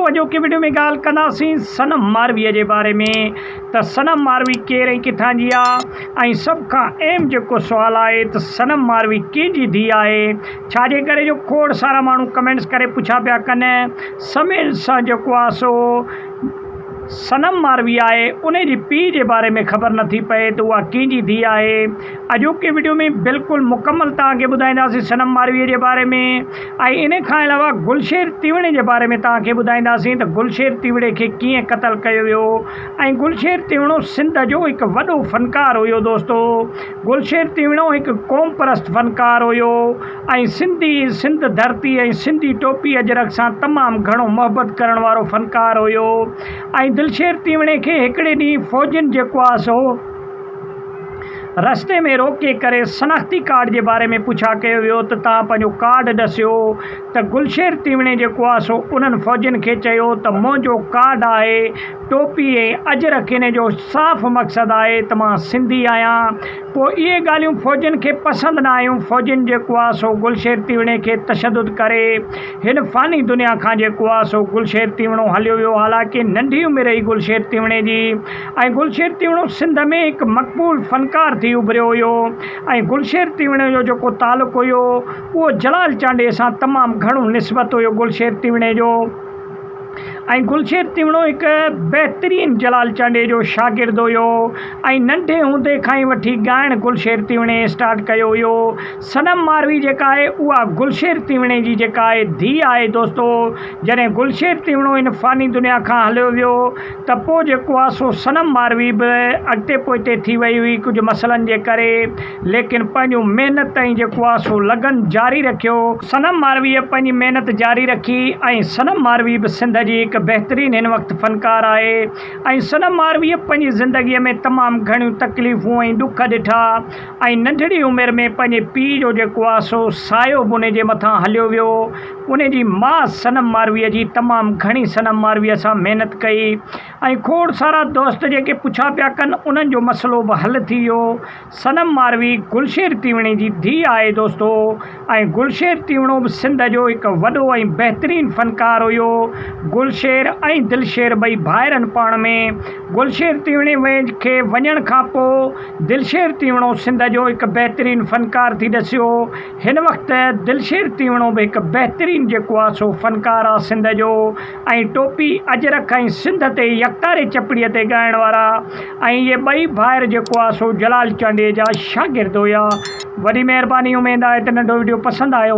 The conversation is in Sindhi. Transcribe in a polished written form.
اڄوڪي وڊيو ۾ ڳالهه ڪنداسين صنم مارويء جي باري ۾ ته صنم ماروي ڪير ۽ ڪٿان جي آ ۽ سڀ کان اهم جيڪو سوال آهي ته صنم ماروي ڪنهن جي ڌيء آهي ڇا جي ڪري جو کوڙ سارا ماڻهو ڪمينٽس ڪري پڇا پيا ڪن سمين سان جيڪو آ سو صنم ماروي آهي انهي جي پيء جي باري ۾ خبر نٿي پئي ته اها ڪنهن جي ڌيء آهي. اڄوڪي وڊيو ۾ بلڪل مڪمل توهان کي ٻڌائينداسين صنم ماروي جي باري ۾ ۽ انهي کان علاوه گلشير تيوڻي جي باري ۾ توهان کي ٻڌائينداسين ته گلشير تيوڻي کي ڪيئن قتل ڪيو ويو ۽ گلشير تيوڻو سنڌ جو هڪ وڏو فنڪار هيو دوستو گلشير تيوڻو هڪ قومپرست فنڪار هيو ۽ سنڌي سنڌ ڌرتي ۽ سنڌي ٽوپي اجرڪ سان تمام گهڻو محبت ڪرڻ وارو فنڪار هيو ۽ دلشير تيوڻي کي هڪڙي ڏينهن فوجين جيڪو آ سو رستي ۾ روڪي ڪري شناختي ڪارڊ جي باري ۾ پڇا ڪيو ويو ته توهان پنهنجو ڪارڊ ڏسيو ته گلشير تيوڻي جيڪو آ سو انهن فوجين کي چيو ته منهنجو ڪارڊ آهي ٽوپي ۽ اجرڪ ان جو صاف مقصد آهي ته مان سنڌي آهيان پوء اهي ڳالهيون فوجين کي پسند نه آيون، فوجين جيڪو آ سو گلشير تيوڻي کي تشدد ڪري هن فاني دنيا کان جيڪو آ سو گلشير تيوڻو هليو ويو حالانڪه ننڍي عمر هئي گلشير تيوڻي جي ۽ گلشير تيوڻو سنڌ ۾ هڪ مقبول فنڪار ٿي اڀريو هيو ۽ گلشير تيوڻي جو جيڪو تعلق هيو اهو جلال چانڊيي سان تمام گهڻو نسبت هيو گلشير تيوڻي جو. ۽ گلشير تيوڻو هڪ بهترين جلال چانڊيي جو شاگرد هيو ۽ ننڍي هوندي کان ئي وٺي ڳائڻ گلشير تيوڻي اسٽارٽ ڪيو هيو صنم ماروي جيڪا آهي اها گلشير تيوڻي جي جيڪا آهي ڌيء آهي دوستو جڏهن گلشير تيوڻو هن فاني دنيا کان هليو ويو ته پوء جيڪو آهي سو صنم ماروي به اڳتي پوئتي ٿي وئي هئي ڪجهه مسئلن جي ڪري ليڪن پنهنجو محنت ۽ جيڪو آ سو لگن جاري رکيو. صنم مارويء پنهنجي محنت جاري رکي ۽ صنم ماروي به سنڌ جي هڪ بهترين هن وقت فنڪار آهي ۽ صنم مارويء پنهنجي زندگيء ۾ تمام گهڻيون تڪليفون ۽ ڏک ڏٺا ۽ ننڍڙي عمر ۾ پنهنجي پيء جو جيڪو آ سو سايو به ان جي مٿان هليو ويو ان جي ماء صنم مارويء جي تمام گهڻي صنم مارويء سان محنت ڪئي ۽ کوڙ سارا دوست جيڪي پڇا پيا ڪن انهن جو مسئلو به حل ٿي ويو. صنم ماروي گلشير تيوڻي جي ڌيء آهي دوستو ۽ گلشير تيوڻو به سنڌ جو هڪ وڏو ۽ بهترين فنڪار هيو گلشير ۽ دلشير ٻئي ڀائرن پاڻ ۾ گلشير تيوڻي کي وڃڻ کان پوء دلشير تيوڻو سنڌ جو هڪ بهترين فنڪار ٿي ڏسيو هن وقت دلشير تيوڻو به هڪ بهترين جيڪو آ سو فنڪار آ سنڌ جو ۽ ٽوپي اجرڪ ۽ سنڌ تي يڪتاري چپڙي تي ڳائڻ وارا ۽ اهي ٻئي ڀائر جيڪو آ سو جلال چانڊيي جا شاگرد هيا. وڏي مهرباني اميد آهي ته ننڍو وڊيو پسند آيو هوندو.